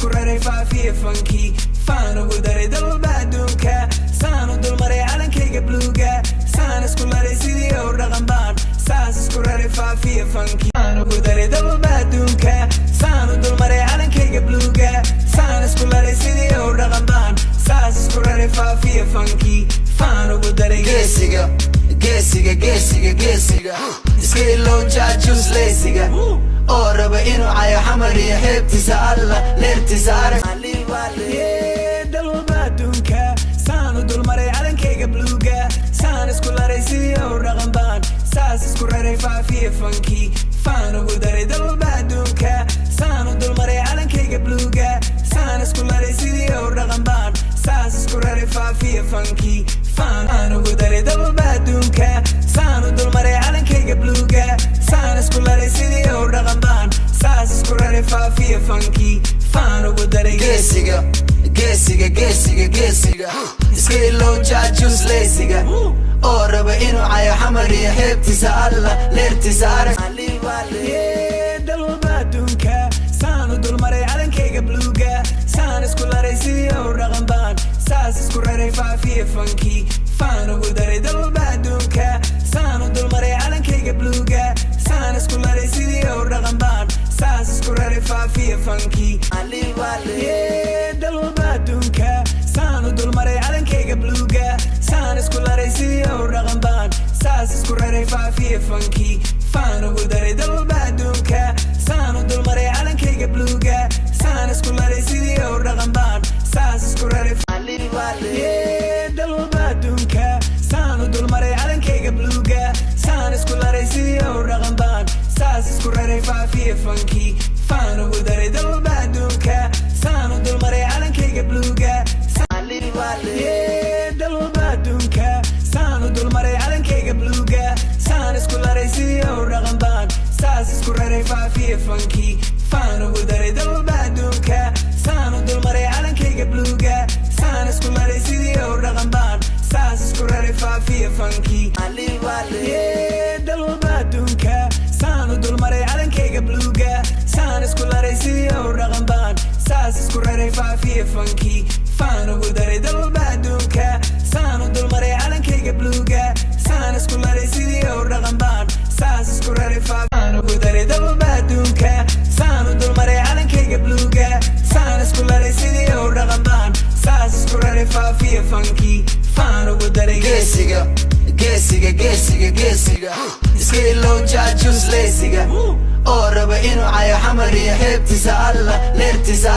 Isku raray faafiya fankii, faan ugu daray dalwalba adduunka. Saan u dulmaray calankayga bluuga, saan isku laray sidii owr dhaqan baan. Saas isku raray faafiya fankii, faan ugu daray dalwalba adduunka. Saan u dulmaray calankayga bluuga, saan isku laray sidii owr dhaqan baan. Saas isku raray faafiya fankii, faan ugu daray. Geesiga, geesiga, geesiga, geesiga, iska ilow jaajuus leysiga oo raba inuu cayo Xamar iyo xeebtiisa. Alla leertiisa arag. Dalwalba adduunka saan u dulmaray calankayga bluuga, saan isku laray sidii owr dhaqan baan. Saas isku raray faafiya fankii, faan ugu daray dalwalba adduunka. Saan u dulmaray calankayga bluuga, saan isku laray sidii owr dhaqan baan. Saas isku raray faafiya fankii, faan ugu daray dalwalba adduunka. Saan u dulmaray calankayga bluuga, saan isku laray sidii owr dhaqan baan. Saas isku raray faafiya fankii, faan ugu daray. Geesiga, geesiga, geesiga, geesiga, iska ilow jaajuus leysiga oo raba inuu cayo Xamar iyo xeebtiisa. Alla leertiisa arag. Dalwalba adduunka saan u dulmaray calankayga bluuga, saan isku laray sidii owr dhaqan baan. Saas isku raray faafiya fankii, faan ugu daray dalwalba adduunka. Saan u dulmaray calankayga bluuga, saan isku laray sidii owr dhaqan baan. Saas isku raray faafiya fankii. Dalwalba adduunka saan u dulmaray calankayga bluuga, saan isku laray sidii owr dhaqan baan. Saas isku raray faafiya fankii, faan ugu daray dalwalba adduunka. Saan u dulmaray calankayga bluuga, saan isku laray sidii owr dhaqan baan. Saas isku raray. Dalwalba adduunka saan u dulmaray calankayga bluuga, saan isku laray sidii owr dhaqan baan. Saas isku raray faafiya fankii, faan ugu daray dalwalba adduunka. Saan u dulmaray calankayga bluuga. Dalwalba adduunka saan u dulmaray calankayga bluuga, saan isku laray sidii owr dhaqan baan. Saas isku raray faafiya fankii, faan ugu daray dalwalba adduunka. Saan u dulmaray calankayga bluuga, saan isku laray sidii owr dhaqan baan. Saas isku raray faafiya fankii. Dalwalba adduunka saan u dulmaray calankayga bluuga, saan isku laray sidii owr dhaqan baan. Saas isku raray faafiya fankii, faan ugu daray dalwalba adduunka. Saan u dulmaray calankayga bluuga, saan isku laray sidii owr dhaqan baan. Saas isku raray faan ugu daray dalwalba adduunka. Saan u dulmaray calankayga bluuga, saan isku laray sidii owr dhaqan baan. Saas isku raray faafiya fankii, faan ugu daray. Geesiga, geesiga, geesiga, geesiga, iska ilow jaajuus leysiga oo raba inuu cayo Xamar iyo xeebtiisa. Alla leertiisa.